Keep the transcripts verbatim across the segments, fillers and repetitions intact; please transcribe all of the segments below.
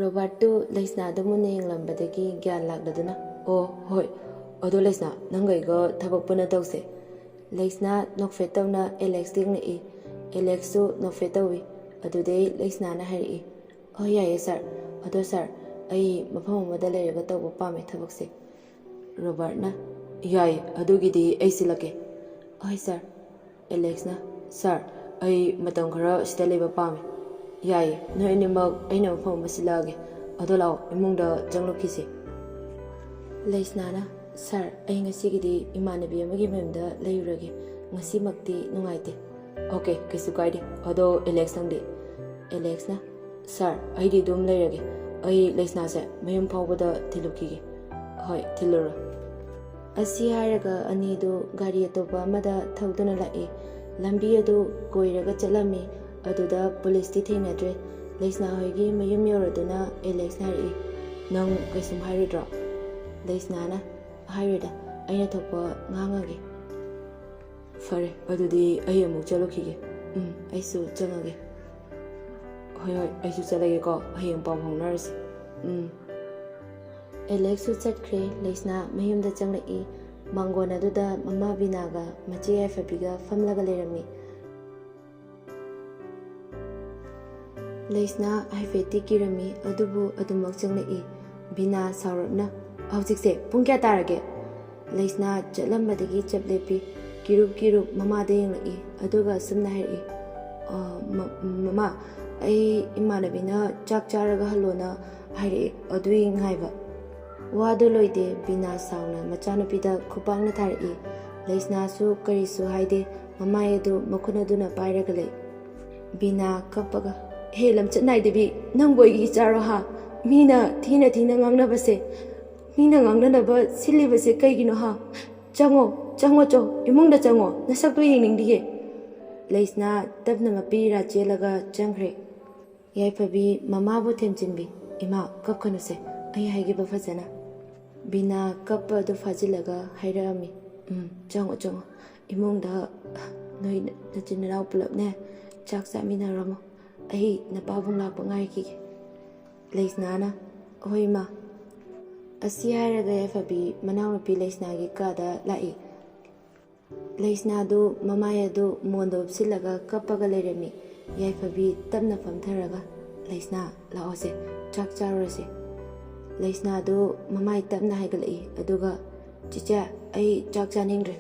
ꯔꯣꯕꯥꯔꯠꯇꯨ ꯂꯩꯁꯅꯥꯗꯨ ꯃꯨꯟꯅ ꯌꯦꯡꯂꯝꯕꯗꯒꯤ ꯒ꯭ꯌꯥꯟ ꯂꯥꯛꯂꯗꯨꯅ, "ꯑꯣ, ꯍꯣꯏ꯫ ꯑꯗꯣ ꯂꯩꯁꯅꯥ, ꯅꯪꯒ ꯑꯩꯒ ꯊꯕꯛ ꯄꯨꯟꯅ ꯇꯧꯁꯦ꯫" ꯂꯩꯁꯅꯥ ꯅꯣꯛꯐꯦꯠ ꯇꯧꯅ ꯑꯦꯂꯦꯛꯁ ꯌꯦꯡꯂꯛꯏ꯫ ꯑꯦꯂꯦꯛꯁꯁꯨ ꯅꯣꯛꯐꯦꯠ ꯇꯧꯏ꯫ ꯑꯗꯨꯗꯩ ꯂꯩꯁꯅꯥꯅ ꯍꯥꯏꯔꯛꯏ, "ꯍꯣꯏ, ꯌꯥꯏꯌꯦ ꯁꯥꯔ꯫ ꯑꯗꯣ ꯁꯥꯔ, ꯑꯩ ꯃꯐꯝ ꯑꯃꯗ ꯂꯩꯔꯒ ꯇꯧꯕ ꯄꯥꯝꯃꯦ ꯊꯕꯛꯁꯦ꯫" ꯔꯣꯕꯥꯔꯠꯅ, "ꯌꯥꯏ, ꯑꯗꯨꯒꯤꯗꯤ ꯑꯩ ꯁꯤꯜꯂꯛꯀꯦ꯫" "ꯍꯣꯏ ꯁꯥꯔ꯫" ꯑꯦꯂꯦꯛꯁꯅ, "ꯁꯥꯔ, ꯑꯩ ꯃꯇꯝ ꯈꯔ ꯁꯤꯗ ꯂꯩꯕ ꯄꯥꯝꯃꯤ꯫" "ꯌꯥꯏꯌꯦ, ꯅꯣꯏ ꯑꯅꯤꯃꯛ ꯑꯩꯅ ꯃꯐꯝ ꯑꯃ ꯁꯤꯜꯂꯛꯑꯒꯦ꯫ ꯑꯗꯣ ꯂꯥꯛꯑꯣ, ꯏꯃꯨꯡꯗ ꯆꯪꯂꯛꯈꯤꯁꯦ꯫" ꯂꯩꯁꯅꯥꯅ, "ꯁꯥꯔ, ꯑꯩ ꯉꯁꯤꯒꯤꯗꯤ ꯏꯃꯥꯟꯅꯕꯤ ꯑꯃꯒꯤ ꯃꯌꯨꯝꯗ ꯂꯩꯔꯨꯔꯒꯦ꯫ ꯉꯁꯤꯃꯛꯇꯤ ꯅꯨꯡꯉꯥꯏꯇꯦ꯫" "ꯑꯣꯀꯦ, ꯀꯩꯁꯨ ꯀꯥꯏꯗꯦ꯫ ꯑꯗꯣ ꯑꯦꯂꯦꯛꯁ ꯅꯪꯗꯤ?" ꯑꯦꯂꯦꯛꯁꯅ, "ꯁꯥꯔ, ꯑꯩꯗꯤ ꯑꯗꯨꯝ ꯂꯩꯔꯒꯦ꯫ ꯑꯩ ꯂꯩꯁꯅꯥꯁꯦ ꯃꯌꯨꯝ ꯐꯥꯎꯕꯗ ꯊꯤꯜꯂꯨꯈꯤꯒꯦ꯫" "ꯍꯣꯏ, ꯊꯤꯜꯂꯨꯔꯣ꯫" ꯑꯁꯤ ꯍꯥꯏꯔꯒ ꯑꯅꯤꯗꯨ ꯒꯥꯔꯤ ꯑꯇꯣꯞꯄ ꯑꯃꯗ ꯊꯧꯗꯨꯅ ꯂꯥꯛꯏ꯫ ꯂꯝꯕꯤ ꯑꯗꯨ ꯀꯣꯏꯔꯒ ꯆꯠꯂꯝꯃꯤ꯫ ꯑꯗꯨꯗ ꯄꯨꯂꯤꯁꯇꯤ ꯊꯦꯡꯅꯗ꯭ꯔꯦ꯫ ꯂꯩꯁꯅꯥ ꯍꯣꯏꯒꯤ ꯃꯌꯨꯝ ꯌꯧꯔꯗꯨꯅ ꯑꯦꯂꯦꯛꯁꯅ ꯍꯥꯏꯔꯛꯏ, "ꯅꯪ ꯀꯩꯁꯨꯝ ꯍꯥꯏꯔꯣꯏꯗ꯭ꯔꯣ?" ꯂꯩꯁꯅꯥꯅ, "ꯍꯥꯏꯔꯣꯏꯗ, ꯑꯩꯅ ꯊꯣꯛꯄ ꯉꯥꯡꯉꯒꯦ꯫" "ꯐꯔꯦ, ꯑꯗꯨꯗꯤ ꯑꯩ ꯑꯃꯨꯛ ꯆꯠꯂꯨꯈꯤꯒꯦ꯫" "ꯎꯝ, ꯑꯩꯁꯨ ꯆꯪꯉꯒꯦ꯫" "ꯍꯣꯏ, ꯍꯣꯏ, ꯑꯩꯁꯨ ꯆꯠꯂꯒꯦꯀꯣ꯫ ꯍꯌꯦꯡ ꯄꯥꯎ ꯐꯥꯎꯅꯔꯁꯤ꯫" "ꯎꯝ꯫" ꯑꯦꯂꯦꯛꯁꯁꯨ ꯆꯠꯈ꯭ꯔꯦ꯫ ꯂꯩꯁꯅꯥ ꯃꯌꯨꯝꯗ ꯆꯪꯂꯛꯏ꯫ ꯃꯥꯡꯒꯣꯟ ꯑꯗꯨꯗ ꯃꯃꯥ ꯕꯤꯅꯥꯒ ꯃꯆꯦ ꯌꯥꯏꯐꯕꯤꯒ ꯐꯝꯂꯒ ꯂꯩꯔꯝꯃꯤ꯫ ꯂꯩꯁꯅꯥ ꯍꯥꯏꯐꯦꯠꯇꯤ ꯀꯤꯔꯝꯃꯤ, ꯑꯗꯨꯕꯨ ꯑꯗꯨꯃꯛ ꯆꯪꯂꯛꯏ꯫ ꯕꯤꯅꯥ ꯁꯥꯎꯔꯞꯅ, "ꯍꯧꯖꯤꯛꯁꯦ ꯄꯨꯡ ꯀꯌꯥ ꯇꯥꯔꯒꯦ?" ꯂꯩꯁꯅꯥ ꯆꯠꯂꯝꯕꯗꯒꯤ ꯆꯞ ꯂꯦꯞꯄꯤ꯫ ꯀꯤꯔꯨꯞ ꯀꯤꯔꯨꯞ ꯃꯃꯥꯗ ꯌꯦꯡꯂꯛꯏ, ꯑꯗꯨꯒ ꯑꯁꯨꯝꯅ ꯍꯥꯏꯔꯛꯏ, "ꯑ, ꯃ-, ꯃꯃꯥ, ꯑꯩ ꯏꯃꯥꯟꯅꯕꯤꯅ ꯆꯥꯛ ꯆꯥꯔꯒ ꯍꯜꯂꯣꯅ ꯍꯥꯏꯔꯛꯑꯦ, ꯑꯗꯨꯏ ꯉꯥꯏꯕ꯫" ꯋꯥꯗꯨ ꯂꯣꯏꯗꯦ, ꯕꯤꯅꯥ ꯁꯥꯎꯅ ꯃꯆꯥꯅꯨꯄꯤꯗ ꯈꯨꯄꯥꯛꯅ ꯊꯥꯔꯛꯏ꯫ ꯂꯩꯁꯅꯥꯁꯨ ꯀꯔꯤꯁꯨ ꯍꯥꯏꯗꯦ, ꯃꯃꯥꯏ ꯑꯗꯨ ꯃꯈꯨꯠ ꯑꯗꯨꯅ ꯄꯥꯏꯔꯒ ꯂꯩ꯫ ꯕꯤꯅꯥ ꯀꯞꯄꯒ, "ꯍꯦ ꯂꯝꯆꯠ ꯅꯥꯏꯗꯕꯤ, ꯅꯪꯕꯨ ꯑꯩꯒꯤ ꯏꯆꯥꯔꯣ ꯍꯥ? ꯃꯤꯅ ꯊꯤꯅ ꯊꯤꯅ ꯉꯥꯡꯅꯕꯁꯦ, ꯃꯤꯅ ꯉꯥꯡꯅꯅꯕ ꯁꯤꯜꯂꯤꯕꯁꯦ ꯀꯩꯒꯤꯅꯣ ꯍꯥ? ꯆꯪꯉꯣ, ꯆꯪꯉꯣ ꯆꯣ, ꯏꯃꯨꯡꯗ ꯆꯪꯉꯣ, ꯅꯁꯛꯇꯣ ꯌꯦꯡꯅꯤꯡꯗꯤꯌꯦ꯫" ꯂꯩꯁꯅꯥ ꯇꯞꯅ ꯃꯄꯤ ꯏꯔꯥ ꯆꯦꯜꯂꯒ ꯆꯪꯈ꯭ꯔꯦ꯫ ꯌꯥꯏꯐꯕꯤ ꯃꯃꯥꯕꯨ ꯊꯦꯝꯖꯤꯟꯕꯤ, "ꯏꯃꯥ, ꯀꯞꯀꯅꯨꯁꯦ, ꯑꯩ ꯍꯥꯏꯈꯤꯕ ꯐꯖꯅ꯫" ꯕꯤꯅꯥ ꯀꯞꯄ ꯑꯗꯨ ꯐꯥꯖꯤꯜꯂꯒ ꯍꯥꯏꯔꯛꯑꯝꯃꯤ, "ꯎꯝ, ꯆꯪꯉꯣ, ꯆꯪꯉꯣ, ꯏꯃꯨꯡꯗ ꯅꯣꯏ ꯅꯆꯤꯟ ꯅꯅꯥꯎ ꯄꯨꯂꯞꯅꯦ ꯆꯥꯛ ꯆꯥꯃꯤꯟꯅꯔꯝꯃꯣ, ꯑꯩ ꯅꯄꯥꯕꯨꯡ ꯂꯥꯛꯄ ꯉꯥꯏꯈꯤꯒꯦ꯫" ꯂꯩꯁꯅꯥꯅ, "ꯍꯣꯏ ꯏꯃꯥ"꯫ ꯑꯁꯤ ꯍꯥꯏꯔꯒ ꯌꯥꯏꯐꯕꯤ ꯃꯅꯥꯎꯅꯨꯄꯤ ꯂꯩꯁꯅꯥꯒꯤ ꯀꯥꯗ ꯂꯥꯛꯏ꯫ ꯂꯩꯁꯅꯥꯗꯨ ꯃꯃꯥꯏ ꯑꯗꯨ ꯃꯣꯟꯗ ꯎꯞꯁꯤꯜꯂꯒ ꯀꯞꯄꯒ ꯂꯩꯔꯝꯃꯤ꯫ ꯌꯥꯏꯐꯕꯤ ꯇꯞꯅ ꯐꯝꯊꯔꯒ, "ꯂꯩꯁꯅꯥ, ꯂꯥꯛꯑꯣꯁꯦ, ꯆꯥꯛ ꯆꯥꯔꯨꯔꯁꯦ"꯫ ꯂꯩꯁꯅꯥꯗꯨ ꯃꯃꯥꯏ ꯇꯞꯅ ꯍꯥꯏꯒꯠꯂꯛꯏ, ꯑꯗꯨꯒ, "ꯆꯤꯆꯦ, ꯑꯩ ꯆꯥꯛ ꯆꯥꯅꯤꯡꯗ꯭ꯔꯦ"꯫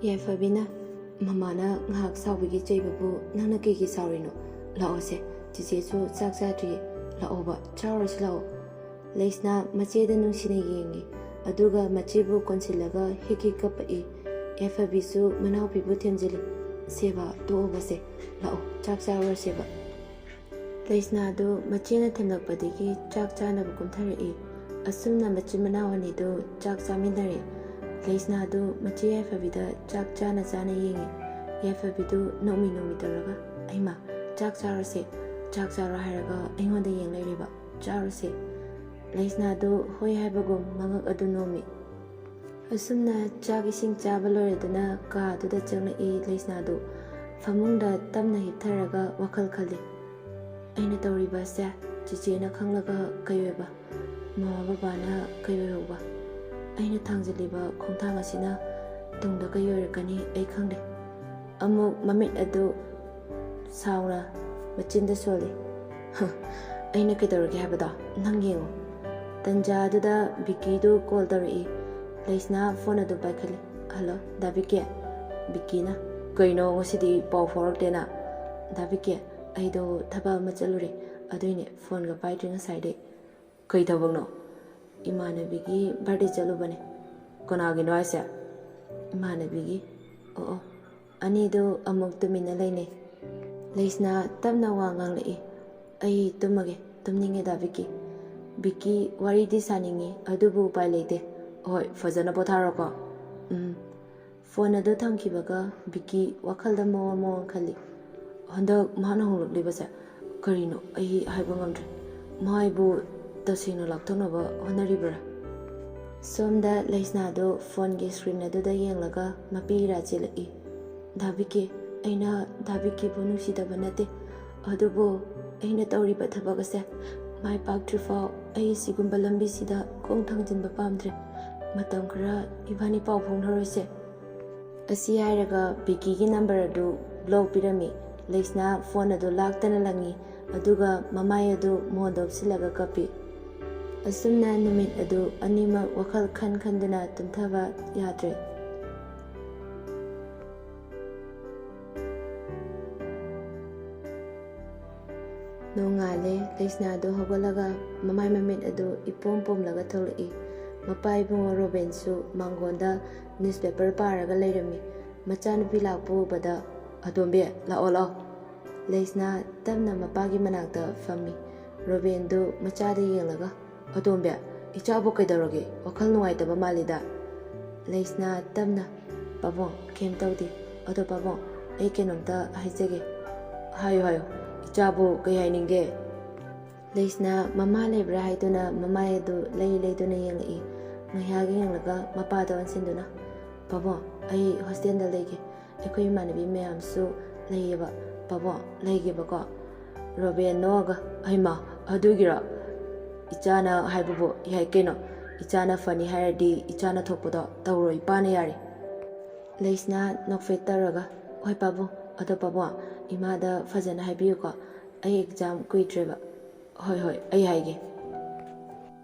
ꯌꯥꯏꯐꯕꯤꯅ, "ꯃꯃꯥꯅ ꯉꯥꯏꯍꯥꯛ ꯁꯥꯎꯕꯒꯤ ꯆꯩꯕꯕꯨ ꯅꯪꯅ ꯀꯩꯒꯤ ꯁꯥꯎꯔꯤꯅꯣ? ꯂꯥꯛꯑꯣꯁꯦ, ꯆꯤꯆꯦꯁꯨ ꯆꯥꯛ ꯆꯥꯗ꯭ꯔꯤꯌꯦ꯫ ꯂꯥꯛꯑꯣꯕ, ꯆꯥꯔꯨꯔꯁꯤ ꯂꯥꯛꯑꯣ"꯫ ꯂꯩꯁꯅꯥ ꯃꯆꯦꯗ ꯅꯨꯡꯁꯤꯅ ꯌꯦꯡꯉꯤ, ꯑꯗꯨꯒ ꯃꯆꯦꯕꯨ ꯀꯣꯟꯁꯤꯜꯂꯒ ꯍꯤꯛ ꯍꯤꯛ ꯀꯞꯄꯛꯏ꯫ ꯌꯥꯏꯐꯕꯤꯁꯨ ꯃꯅꯥꯎꯄꯤꯕꯨ ꯊꯦꯝꯖꯤꯜꯂꯤ꯫ "ꯁꯦꯕ, ꯇꯣꯛꯑꯣꯕꯁꯦ, ꯂꯥꯛꯑꯣ, ꯆꯥꯛ ꯆꯥꯔꯨꯔꯁꯦꯕ"꯫ ꯂꯩꯁꯅꯥꯗꯨ ꯃꯆꯦꯅ ꯊꯦꯝꯂꯛꯄꯗꯒꯤ ꯆꯥꯛ ꯆꯥꯅꯕ ꯀꯨꯝꯊꯔꯛꯏ꯫ ꯑꯁꯨꯝꯅ ꯃꯆꯤꯟ ꯃꯅꯥꯎ ꯑꯅꯤꯗꯨ ꯆꯥꯛ ꯆꯥꯃꯤꯟꯅꯔꯦ꯫ ꯂꯩꯁꯅꯥꯗꯨ ꯃꯆꯦ ꯌꯥꯏꯐꯕꯤꯗ ꯆꯥꯛ ꯆꯥꯅ ꯆꯥꯅ ꯌꯦꯡꯉꯤ꯫ ꯌꯥꯏꯐꯕꯤꯗꯨ ꯅꯣꯛꯃꯤ ꯅꯣꯛꯃꯤ ꯇꯧꯔꯒ, "ꯑꯩꯃ, ꯆꯥꯛ ꯆꯥꯔꯁꯦ, ꯆꯥꯛ ꯆꯥꯔꯣ ꯍꯥꯏꯔꯒ ꯑꯩꯉꯣꯟꯗ ꯌꯦꯡ ꯂꯩꯔꯤꯕ, ꯆꯥꯔꯨꯁꯦ"꯫ ꯂꯩꯁꯅꯥꯗꯨ ꯍꯣꯏ ꯍꯥꯏꯕꯒꯨꯝ ꯃꯉꯛ ꯑꯗꯨ ꯅꯣꯝꯃꯤ꯫ ꯑꯁꯨꯝꯅ ꯆꯥꯛ ꯏꯁꯤꯡ ꯆꯥꯕ ꯂꯣꯏꯔꯗꯨꯅ ꯀꯥꯗꯨꯗ ꯆꯪꯂꯛꯏ ꯂꯩꯁꯅꯥꯗꯨ꯫ ꯐꯃꯨꯡꯗ ꯇꯞꯅ ꯍꯤꯞꯊꯔꯒ ꯋꯥꯈꯜ ꯈꯜꯂꯤ꯫ "ꯑꯩꯅ ꯇꯧꯔꯤꯕ ꯑꯁꯦ ꯆꯤꯆꯦꯅ ꯈꯪꯂꯒ ꯀꯩ ꯑꯣꯏꯕ? ꯃꯃꯥ ꯕꯕꯥꯅ ꯀꯩ ꯑꯣꯏꯍꯧꯕ? ꯑꯩꯅ ꯊꯥꯡꯖꯤꯜꯂꯤꯕ ꯈꯣꯡꯊꯥꯡ ꯑꯁꯤꯅ ꯇꯨꯡꯗ ꯀꯩ ꯑꯣꯏꯔꯛꯀꯅꯤ ꯑꯩ ꯈꯪꯗꯦ"꯫ ꯑꯃꯨꯛ ꯃꯃꯤꯠ ꯑꯗꯨ ꯁꯥꯎꯅ ꯃꯆꯤꯟꯗ ꯁꯣꯜꯂꯤ꯫ "ꯍ, ꯑꯩꯅ ꯀꯩꯗꯧꯔꯒꯦ ꯍꯥꯏꯕꯗꯣ ꯅꯪ ꯌꯦꯡꯉꯨ"꯫ ꯇꯟꯖꯥ ꯑꯗꯨꯗ ꯕꯤꯀꯤꯗꯨ ꯀꯣꯜ ꯇꯧꯔꯛꯏ꯫ ꯂꯩꯁꯅꯥ ꯐꯣꯟ ꯑꯗꯨ ꯄꯥꯏꯈꯠꯂꯤ꯫ "ꯍꯜꯂꯣ, ꯗꯥ ꯕꯤꯀꯤ"꯫ ꯕꯤꯀꯤꯅ, "ꯀꯩꯅꯣ ꯉꯁꯤꯗꯤ ꯄꯥꯎ ꯐꯥꯎꯔꯛꯇꯦꯅ?" "ꯗꯥ ꯕꯤꯀꯤ, ꯑꯩꯗꯣ ꯊꯕꯛ ꯑꯃ ꯆꯠꯂꯨꯔꯦ, ꯑꯗꯨꯏꯅꯦ ꯐꯣꯟꯒ ꯄꯥꯏꯗ꯭ꯔꯤ ꯉꯁꯥꯏꯗꯩ"꯫ "ꯀꯩ ꯊꯕꯛꯅꯣ?" "ꯏꯃꯥꯟꯅꯕꯤꯒꯤ ꯕꯥꯔꯗꯦ ꯆꯠꯂꯨꯕꯅꯦ"꯫ "ꯀꯅꯥꯒꯤꯅꯣ ꯍꯥꯏꯁꯦ?" "ꯏꯃꯥꯟꯅꯕꯤꯒꯤ"꯫ "ꯑꯣ ꯑꯣ"꯫ ꯑꯅꯤꯗꯨ ꯑꯃꯨꯛ ꯇꯨꯃꯤꯟꯅ ꯂꯩꯅꯩ꯫ ꯂꯩꯁꯅꯥ ꯇꯞꯅ ꯋꯥ ꯉꯥꯡꯂꯛꯏ꯫ "ꯑꯩ ꯇꯨꯝꯃꯒꯦ, ꯇꯨꯝꯅꯤꯡꯉꯦ ꯗꯥ ꯕꯤꯀꯤ"꯫ "ꯕꯤꯀꯤ, ꯋꯥꯔꯤꯗꯤ ꯁꯥꯅꯤꯡꯉꯤ, ꯑꯗꯨꯕꯨ ꯎꯄꯥꯏ ꯂꯩꯇꯦ"꯫ "ꯍꯣꯏ, ꯐꯖꯅ ꯄꯣꯊꯥꯔꯣꯀꯣ"꯫ "ꯎꯝ"꯫ ꯐꯣꯟ ꯑꯗꯨ ꯊꯝꯈꯤꯕꯒ ꯕꯤꯀꯤ ꯋꯥꯈꯜꯗ ꯃꯑꯣꯡ ꯃꯑꯣꯡ ꯈꯜꯂꯤ꯫ "ꯍꯟꯗꯛ ꯃꯥꯅ ꯍꯣꯡꯂꯛꯂꯤꯕꯁꯦ ꯀꯔꯤꯅꯣ ꯑꯩ ꯍꯥꯏꯕ ꯉꯝꯗ꯭ꯔꯦ꯫ ꯃꯥ ꯑꯩꯕꯨ ꯇꯁꯦꯡꯅ ꯂꯥꯛꯊꯣꯛꯅꯕ ꯍꯣꯠꯅꯔꯤꯕ꯭ꯔꯥ?" ꯁꯣꯝꯗ ꯂꯩꯁꯅꯥꯗꯨ ꯐꯣꯟꯒꯤ ꯁ꯭ꯀ꯭ꯔꯤꯟ ꯑꯗꯨꯗ ꯌꯦꯡꯂꯒ ꯃꯄꯤ ꯏꯔꯥ ꯆꯦꯜꯂꯛꯏ꯫ "ꯗꯥ ꯕꯤꯀꯤ, ꯑꯩꯅ ꯗꯥ ꯕꯤꯀꯤꯕꯨ ꯅꯨꯡꯁꯤꯗꯕ ꯅꯠꯇꯦ꯫ ꯑꯗꯨꯕꯨ ꯑꯩꯅ ꯇꯧꯔꯤꯕ ꯊꯕꯛ ꯑꯁꯦ ꯃꯥꯏ ꯄꯥꯛꯇ꯭ꯔꯤꯐꯥꯎ ꯑꯩ ꯁꯤꯒꯨꯝꯕ ꯂꯝꯕꯤꯁꯤꯗ ꯈꯣꯡ ꯊꯥꯡꯖꯤꯟꯕ ꯄꯥꯝꯗ꯭ꯔꯦ꯫ ꯃꯇꯝ ꯈꯔ ꯏꯕꯥꯅꯤ ꯄꯥꯎ ꯐꯥꯎꯅꯔꯣꯏꯁꯦ꯫ ꯑꯁꯤ ꯍꯥꯏꯔꯒ ꯕꯤꯀꯤꯒꯤ ꯅꯝꯕꯔ ꯑꯗꯨ ꯕ꯭ꯂꯣꯛ ꯄꯤꯔꯝꯃꯤ꯫ ꯂꯩꯁꯅꯥ ꯐꯣꯟ ꯑꯗꯨ ꯂꯥꯛꯇꯅ ꯂꯪꯉꯤ, ꯑꯗꯨꯒ ꯃꯃꯥꯏ ꯑꯗꯨ ꯃꯣꯟꯗ ꯎꯞꯁꯤꯜꯂꯒ ꯀꯞꯄꯤ꯫ ꯑꯁꯨꯝꯅ ꯅꯨꯃꯤꯠ ꯑꯗꯨ ꯑꯅꯤꯃꯛ ꯋꯥꯈꯜ ꯈꯟ ꯈꯟꯗꯨꯅ ꯇꯨꯝꯊꯕ ꯌꯥꯗ꯭ꯔꯦ꯫ ꯅꯣꯡꯉꯥꯜꯂꯦ꯫ ꯂꯩꯁꯅꯥꯗꯨ ꯍꯧꯒꯠꯂꯒ ꯃꯃꯥꯏ ꯃꯃꯤꯠ ꯑꯗꯨ ꯏꯄꯣꯝ ꯄꯣꯝꯂꯒ ꯊꯣꯛꯂꯛꯏ꯫ ꯃꯄꯥ ꯏꯕꯨꯡꯉꯣ ꯔꯣꯕꯦꯟꯁꯨ ꯃꯥꯡꯒꯣꯟꯗ ꯅ꯭ꯌꯨꯁꯄꯦꯄꯔ ꯄꯥꯔꯒ ꯂꯩꯔꯝꯃꯤ꯫ ꯃꯆꯥꯅꯨꯄꯤ ꯂꯥꯛꯄ ꯎꯕꯗ, "ꯑꯇꯣꯝꯕꯤ, ꯂꯥꯛꯑꯣ, ꯂꯥꯛꯑꯣ꯫" ꯂꯩꯁꯅꯥ ꯇꯞꯅ ꯃꯄꯥꯒꯤ ꯃꯅꯥꯛꯇ ꯐꯝꯃꯤ꯫ ꯔꯣꯕꯦꯟꯗꯨ ꯃꯆꯥꯗ ꯌꯦꯡꯂꯒ, "ꯑꯇꯣꯝꯕꯤ, ꯏꯆꯥꯕꯨ ꯀꯩꯗꯧꯔꯒꯦ? ꯋꯥꯈꯜ ꯅꯨꯡꯉꯥꯏꯇꯕ ꯃꯥꯜꯂꯤꯗ?" ꯂꯩꯁꯅꯥ ꯇꯞꯅ, "ꯄꯥꯕꯨꯡ, ꯀꯩꯝ ꯇꯧꯗꯦ꯫ ꯑꯗꯣ ꯄꯥꯕꯨꯡ, ꯑꯩ ꯀꯩꯅꯣꯝꯇ ꯍꯥꯏꯖꯒꯦ꯫" "ꯍꯥꯏꯌꯨ, ꯍꯥꯏꯌꯨ꯫ ꯏꯆꯥꯕꯨ ꯀꯩ ꯍꯥꯏꯅꯤꯡꯒꯦ?" ꯂꯩꯁꯅꯥ ꯃꯃꯥ ꯂꯩꯕ꯭ꯔꯥ ꯍꯥꯏꯗꯨꯅ ꯃꯃꯥꯏ ꯑꯗꯨ ꯂꯩ ꯂꯩꯗꯨꯅ ꯌꯦꯡꯂꯛꯏ꯫ ꯉꯥꯏꯍꯥꯛ ꯌꯦꯡꯂꯒ ꯃꯄꯥꯗ ꯑꯣꯟꯁꯤꯟꯗꯨꯅ, "ꯄꯥꯕꯨꯡ, ꯑꯩ ꯍꯣꯁꯇꯦꯜꯗ ꯂꯩꯒꯦ꯫ ꯑꯩꯈꯣꯏ ꯏꯃꯥꯟꯅꯕꯤ ꯃꯌꯥꯝꯁꯨ ꯂꯩꯌꯦꯕ꯫ ꯄꯥꯕꯨꯡ, ꯂꯩꯒꯦꯕꯀꯣ꯫" ꯔꯣꯕꯦꯟ ꯅꯣꯛꯑꯒ, "ꯍꯩꯃꯥ, ꯑꯗꯨꯒꯤꯔꯣ? ꯏꯆꯥꯅ ꯍꯥꯏꯕꯕꯨ ꯌꯥꯏ ꯀꯩꯅꯣ꯫ ꯏꯆꯥꯅ ꯐꯅꯤ ꯍꯥꯏꯔꯗꯤ ꯏꯆꯥꯅ ꯊꯣꯛꯄꯗꯣ ꯇꯧꯔꯣ ꯏꯄꯥꯅ ꯌꯥꯔꯦ꯫" ꯂꯩꯁꯅꯥ ꯅꯣꯛꯐꯦꯠ ꯇꯧꯔꯒ, "ꯍꯣꯏ ꯄꯥꯕꯨꯡ, ꯑꯗꯣ ꯄꯥꯕꯨꯡ, ꯏꯃꯥꯗ ꯐꯖꯅ ꯍꯥꯏꯕꯤꯌꯨꯀꯣ꯫ ꯑꯩ ꯑꯦꯛꯖꯥꯝ ꯀꯨꯏꯗ꯭ꯔꯦꯕ꯫" "ꯍꯣꯏ, ꯍꯣꯏ, ꯑꯩ ꯍꯥꯏꯒꯦ꯫"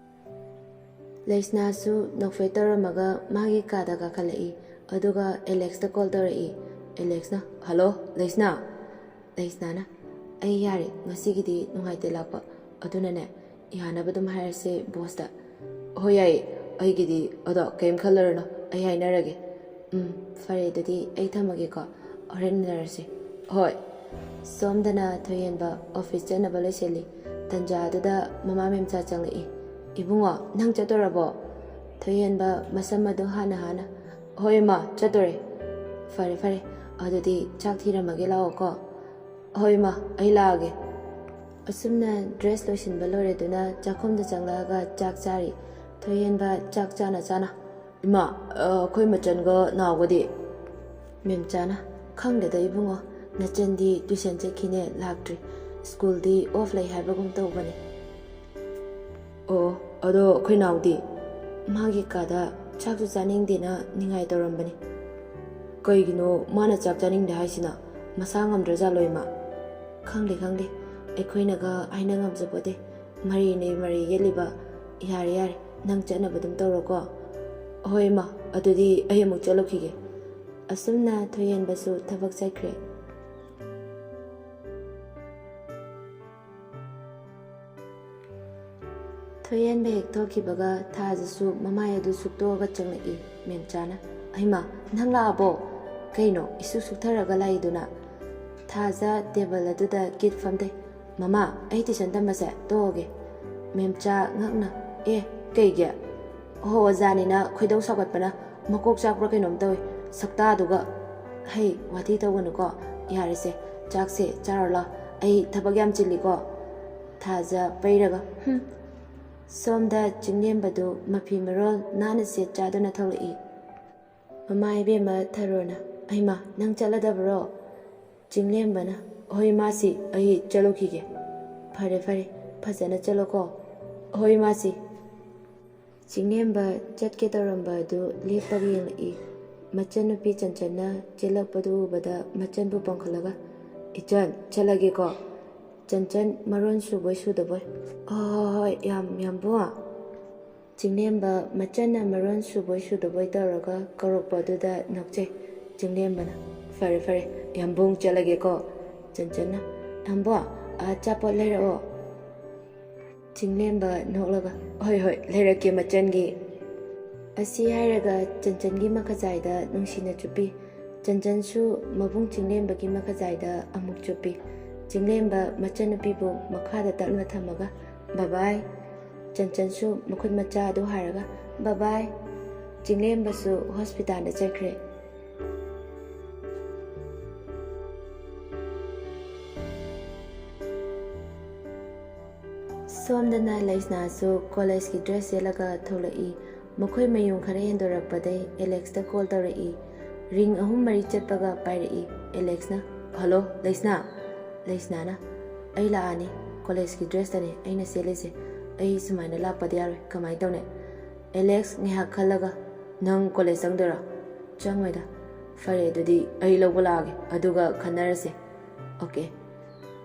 ꯂꯩꯁꯅꯥꯁꯨ ꯅꯣꯛꯐꯦꯠ ꯇꯧꯔꯝꯃꯒ ꯃꯥꯒꯤ ꯀꯥꯗ ꯀꯥꯈꯠꯂꯛꯏ꯫ ꯑꯗꯨꯒ ꯑꯦꯂꯦꯛꯁꯇ ꯀꯣꯜ ꯇꯧꯔꯛꯏ꯫ ꯑꯦꯂꯦꯛꯁꯅ, "ꯍꯜꯂꯣ, ꯂꯩꯁꯅꯥ?" ꯂꯩꯁꯅꯥꯅ, "ꯑꯩ ꯌꯥꯔꯦ, ꯉꯁꯤꯒꯤꯗꯤ ꯅꯨꯡꯉꯥꯏꯇꯦ ꯂꯥꯛꯄ꯫ ꯑꯗꯨꯅꯅꯦ, ꯌꯥꯅꯕ ꯑꯗꯨꯝ ꯍꯥꯏꯔꯁꯦ ꯕꯣꯁꯇ꯫" "ꯍꯣꯏ, ꯌꯥꯏꯌꯦ꯫ ꯑꯩꯒꯤꯗꯤ ꯑꯗꯣ ꯀꯩꯝ ꯈꯜꯂꯨꯔꯅꯨ, ꯑꯩ ꯍꯥꯏꯅꯔꯒꯦ꯫" "ꯎꯝ, ꯐꯔꯦ, ꯑꯗꯨꯗꯤ ꯑꯩ ꯊꯝꯃꯒꯦꯀꯣ꯫ ꯍꯣꯔꯦꯟ ꯎꯅꯔꯁꯦ꯫" "ꯍꯣꯏ꯫" ꯁꯣꯝꯗꯅ ꯊꯣꯏꯍꯦꯟꯕ ꯑꯣꯐꯤꯁ ꯆꯠꯅꯕ ꯂꯣꯏꯁꯤꯜꯂꯤ꯫ ꯇꯟꯖꯥꯗꯨꯗ ꯃꯃꯥ ꯃꯦꯝꯆꯥ ꯆꯪꯂꯛꯏ꯫ "ꯏꯕꯨꯡꯉꯣ, ꯅꯪ ꯆꯠꯇꯣꯔꯕꯣ?" ꯊꯣꯏꯍꯦꯟꯕ ꯃꯁꯝ ꯑꯗꯨ ꯍꯥꯟꯅ ꯍꯥꯟꯅ, "ꯍꯣꯏ ꯏꯃꯥ, ꯆꯠꯇꯣꯔꯦ꯫" "ꯐꯔꯦ, ꯐꯔꯦ꯫ ꯑꯗꯨꯗꯤ ꯆꯥꯛ ꯊꯤꯔꯝꯃꯒꯦ, ꯂꯥꯛꯑꯣꯀꯣ꯫" "ꯍꯣꯏ ꯏꯃꯥ, ꯑꯩ ꯂꯥꯛꯑꯒꯦ꯫" ꯑꯁꯨꯝꯅ ꯗ꯭ꯔꯦꯁ ꯂꯣꯏꯁꯤꯟꯕ ꯂꯣꯏꯔꯗꯨꯅ ꯆꯥꯛꯈꯨꯝꯗ ꯆꯪꯂꯛꯑꯒ ꯆꯥꯛ ꯆꯥꯔꯤ꯫ ꯊꯣꯏꯍꯦꯟꯕ ꯆꯥꯛ ꯆꯥꯅ ꯆꯥꯅ, "ꯏꯃꯥ, ꯑ, ꯑꯩꯈꯣꯏ ꯃꯆꯟꯒ ꯅꯥꯎꯒꯗꯤ?" ꯃꯦꯝꯆꯥꯅ, "ꯈꯪꯗꯦꯗ ꯏꯕꯨꯡꯉꯣ, "ꯅꯆꯟꯗꯤ ꯇ꯭ꯌꯨꯁꯟ ꯆꯠꯈꯤꯅꯦ, ꯂꯥꯛꯇ꯭ꯔꯤ꯫ ꯁ꯭ꯀꯨꯜꯗꯤ ꯑꯣꯐ ꯂꯩ ꯍꯥꯏꯕꯒꯨꯝ ꯇꯧꯕꯅꯦ꯫" "ꯑꯣ, ꯑꯗꯣ ꯑꯩꯈꯣꯏ ꯅꯥꯎꯗꯤ?" "ꯃꯥꯒꯤ ꯀꯥꯗ ꯆꯥꯛꯁꯨ ꯆꯥꯅꯤꯡꯗꯦꯅ ꯅꯤꯡꯉꯥꯏ ꯇꯧꯔꯝꯕꯅꯤ꯫" "ꯀꯩꯒꯤꯅꯣ ꯃꯥꯅ ꯆꯥꯛ ꯆꯥꯅꯤꯡꯗꯦ ꯍꯥꯏꯁꯤꯅ? ꯃꯁꯥ ꯉꯝꯗ꯭ꯔꯖꯥꯠꯂꯣ ꯏꯃꯥ?" "ꯈꯪꯗꯦ, ꯈꯪꯗꯦ, ꯑꯩꯈꯣꯏꯅꯒ ꯍꯥꯏꯅ ꯉꯝꯖꯄꯣꯠꯇꯦ꯫ ꯃꯔꯩꯅꯦ ꯃꯔꯩ ꯌꯦꯠꯂꯤꯕ꯫ ꯌꯥꯔꯦ, ꯌꯥꯔꯦ, ꯅꯪ ꯆꯠꯅꯕ ꯑꯗꯨꯝ ꯇꯧꯔꯣꯀꯣ꯫" "ꯍꯣꯏ ꯏꯃꯥ, ꯑꯗꯨꯗꯤ ꯑꯩ ꯑꯃꯨꯛ ꯆꯠꯂꯨꯈꯤꯒꯦ꯫" ꯑꯁꯨꯝꯅ ꯊꯣꯏꯍꯦꯟꯕꯁꯨ ꯊꯕꯛ ꯆꯠꯈ꯭ꯔꯦ꯫ ꯊꯣꯏꯍꯦꯟꯕ ꯍꯦꯛ ꯊꯣꯛꯈꯤꯕꯒ ꯊꯥꯖꯁꯨ ꯃꯃꯥꯏ ꯑꯗꯨ ꯁꯨꯛꯇꯣꯛꯑꯒ ꯆꯪꯂꯛꯏ꯫ ꯃꯦꯝꯆꯥꯅ, "ꯑꯩꯃ, ꯅꯪ ꯂꯥꯛꯑꯕꯣ? ꯀꯩꯅꯣ ꯏꯁꯨ ꯁꯨꯛꯊꯔꯒ ꯂꯥꯛꯏꯗꯨꯅ?" ꯊꯥꯖ ꯇꯦꯕꯜ ꯑꯗꯨꯗ ꯀꯤꯠ ꯐꯝꯗꯩ꯫ "ꯃꯃꯥ, ꯑꯩ ꯇ꯭ꯌꯨꯁꯟ ꯇꯝꯕꯁꯦ ꯇꯣꯛꯑꯒꯦ꯫" ꯃꯦꯝꯆꯥ ꯉꯛꯅ, "ꯑꯦ, ꯀꯩꯒꯤ?" "ꯑꯣꯍꯣ, ꯑꯣꯖꯥꯅꯤꯅ ꯈꯣꯏꯗꯧ ꯁꯥꯎꯒꯠꯄꯅ ꯃꯀꯣꯛ ꯆꯥꯛꯄ꯭ꯔꯥ ꯀꯩꯅꯣꯝ ꯇꯧꯏ, ꯁꯛꯇꯥꯗꯨꯒ꯫" "ꯍꯩ, ꯋꯥꯊꯤ ꯇꯧꯒꯅꯨꯀꯣ, ꯌꯥꯔꯦꯁꯦ, ꯆꯥꯛꯁꯦ ꯆꯥꯔꯣ ꯂꯥꯎ, ꯑꯩ ꯊꯕꯛ ꯌꯥꯝ ꯆꯤꯜꯂꯤꯀꯣ꯫" ꯊꯥꯖ ꯄꯩꯔꯒ, "ꯍꯨꯝ꯫" ꯁꯣꯝꯗ ꯆꯤꯡꯂꯦꯝꯕꯗꯨ ꯃꯐꯤ ꯃꯔꯣꯜ ꯅꯥꯟꯅ ꯁꯦꯠ ꯆꯥꯗꯨꯅ ꯊꯣꯛꯂꯛꯏ꯫ ꯃꯃꯥ ꯏꯕꯦꯝꯃ ꯊꯔꯣꯅ, "ꯑꯩꯃ, ꯅꯪ ꯆꯠꯂꯗꯕ꯭ꯔꯣ?" ꯆꯤꯡꯂꯦꯝꯕꯅ, "ꯍꯣꯏ ꯃꯥꯁꯤ, ꯑꯩ ꯆꯠꯂꯨꯈꯤꯒꯦ꯫" "ꯐꯔꯦ, ꯐꯔꯦ, ꯐꯖꯅ ꯆꯠꯂꯣꯀꯣ꯫" "ꯍꯣꯏ ꯃꯥꯁꯤ꯫" ꯆꯤꯡꯂꯦꯝꯕ ꯆꯠꯀꯦ ꯇꯧꯔꯝꯕ ꯑꯗꯨ ꯂꯦꯞꯄꯒ ꯌꯦꯡꯂꯛꯏ꯫ ꯃꯆꯟꯅꯨꯄꯤ ꯆꯟꯆꯟꯅ ꯆꯦꯜꯂꯛꯄꯗꯨ ꯎꯕꯗ ꯃꯆꯟꯕꯨ ꯄꯣꯡꯈꯠꯂꯒ, "ꯏꯆꯟ, ꯆꯠꯂꯒꯦꯀꯣ꯫" ꯆꯟꯆꯟ ꯃꯔꯣꯟ ꯁꯨꯕꯣꯏ ꯁꯨꯗꯕꯣꯏ, "ꯍꯣꯏ, ꯍꯣꯏ, ꯍꯣꯏ, ꯌꯥꯝ, ꯌꯥꯝꯕꯨꯡ꯫" ꯆꯤꯡꯂꯦꯝꯕ ꯃꯆꯟꯅ ꯃꯔꯣꯟ ꯁꯨꯕꯣꯏ ꯁꯨꯗꯕꯣꯏ ꯇꯧꯔꯒ ꯀꯧꯔꯛꯄ ꯑꯗꯨꯗ ꯅꯣꯛꯆꯩ꯫ ꯆꯤꯡꯂꯦꯝꯕꯅ, "ꯐꯔꯦ, ꯐꯔꯦ, ꯌꯥꯝꯕꯨꯡ ꯆꯠꯂꯒꯦꯀꯣ꯫" ꯆꯟꯆꯟꯅ, "ꯌꯥꯝꯕꯨꯡ, ꯑꯆꯥꯄꯣꯠ ꯂꯩꯔꯛꯑꯣ꯫" ꯆꯤꯡꯂꯦꯝꯕ ꯅꯣꯛꯂꯒ, "ꯍꯣꯏ, ꯍꯣꯏ, ꯂꯩꯔꯛꯀꯦ ꯃꯆꯟꯒꯤ꯫" ꯑꯁꯤ ꯍꯥꯏꯔꯒ ꯆꯟꯆꯟꯒꯤ ꯃꯈꯖꯥꯏꯗ ꯅꯨꯡꯁꯤꯅ ꯆꯨꯞꯄꯤ꯫ ꯆꯟꯆꯟꯁꯨ ꯃꯕꯨꯡ ꯆꯤꯡꯂꯦꯝꯕꯒꯤ ꯃꯈꯖꯥꯏꯗ ꯑꯃꯨꯛ ꯆꯨꯞꯄꯤ꯫ ꯆꯤꯡꯂꯦꯝꯕ ꯃꯆꯟꯅꯨꯄꯤꯕꯨ ꯃꯈꯥꯗ ꯇꯞꯅ ꯊꯝꯃꯒ, "ꯕꯕꯥꯏ꯫" ꯆꯟꯆꯟꯁꯨ ꯃꯈꯨꯠ ꯃꯆꯥ ꯑꯗꯨ ꯍꯥꯏꯔꯒ, "ꯕꯕꯥꯏ꯫" ꯆꯤꯡꯂꯦꯝꯕꯁꯨ ꯍꯣꯁꯄꯤꯇꯥꯜꯗ ꯆꯠꯈ꯭ꯔꯦ꯫ ꯁꯣꯝꯗꯅ ꯂꯩꯁꯅꯥꯁꯨ ꯀꯣꯂꯦꯖꯀꯤ ꯗ꯭ꯔꯦꯁ ꯁꯦꯠꯂꯒ ꯊꯣꯛꯂꯛꯏ꯫ ꯃꯈꯣꯏ ꯃꯌꯨꯝ ꯈꯔ ꯍꯦꯟꯗꯣꯔꯛꯄꯗꯩ ꯑꯦꯂꯦꯛꯁꯇ ꯀꯣꯜ ꯇꯧꯔꯛꯏ꯫ ꯔꯤꯡ ꯑꯍꯨꯝ ꯃꯔꯤ ꯆꯠꯄꯒ ꯄꯥꯏꯔꯛꯏ꯫ ꯑꯦꯂꯦꯛꯁꯅ, "ꯍꯜꯂꯣ, ꯂꯩꯁꯅꯥ!" ꯂꯩꯁꯅꯥꯅ, "ꯑꯩ ꯂꯥꯛꯑꯅꯤ꯫ ꯀꯣꯂꯦꯖꯀꯤ ꯗ꯭ꯔꯦꯁꯇꯅꯦ ꯑꯩꯅ ꯁꯦꯠꯂꯤꯁꯦ꯫ ꯑꯩ ꯁꯨꯃꯥꯏꯅ ꯂꯥꯛꯄꯗꯤ ꯌꯥꯔꯣꯏ꯫ ꯀꯃꯥꯏꯅ ꯇꯧꯅꯤ?" ꯑꯦꯂꯦꯛꯁ ꯉꯥꯏꯍꯥꯛ ꯈꯜꯂꯒ, "ꯅꯪ ꯀꯣꯂꯦꯖ ꯆꯪꯗꯣꯏꯔꯣ?" "ꯆꯪꯉꯣꯏꯗ꯫" "ꯐꯔꯦ, ꯑꯗꯨꯗꯤ ꯑꯩ ꯂꯧꯕ ꯂꯥꯛꯑꯒꯦ, ꯑꯗꯨꯒ ꯈꯟꯅꯔꯁꯦ꯫" "ꯑꯣꯀꯦ꯫"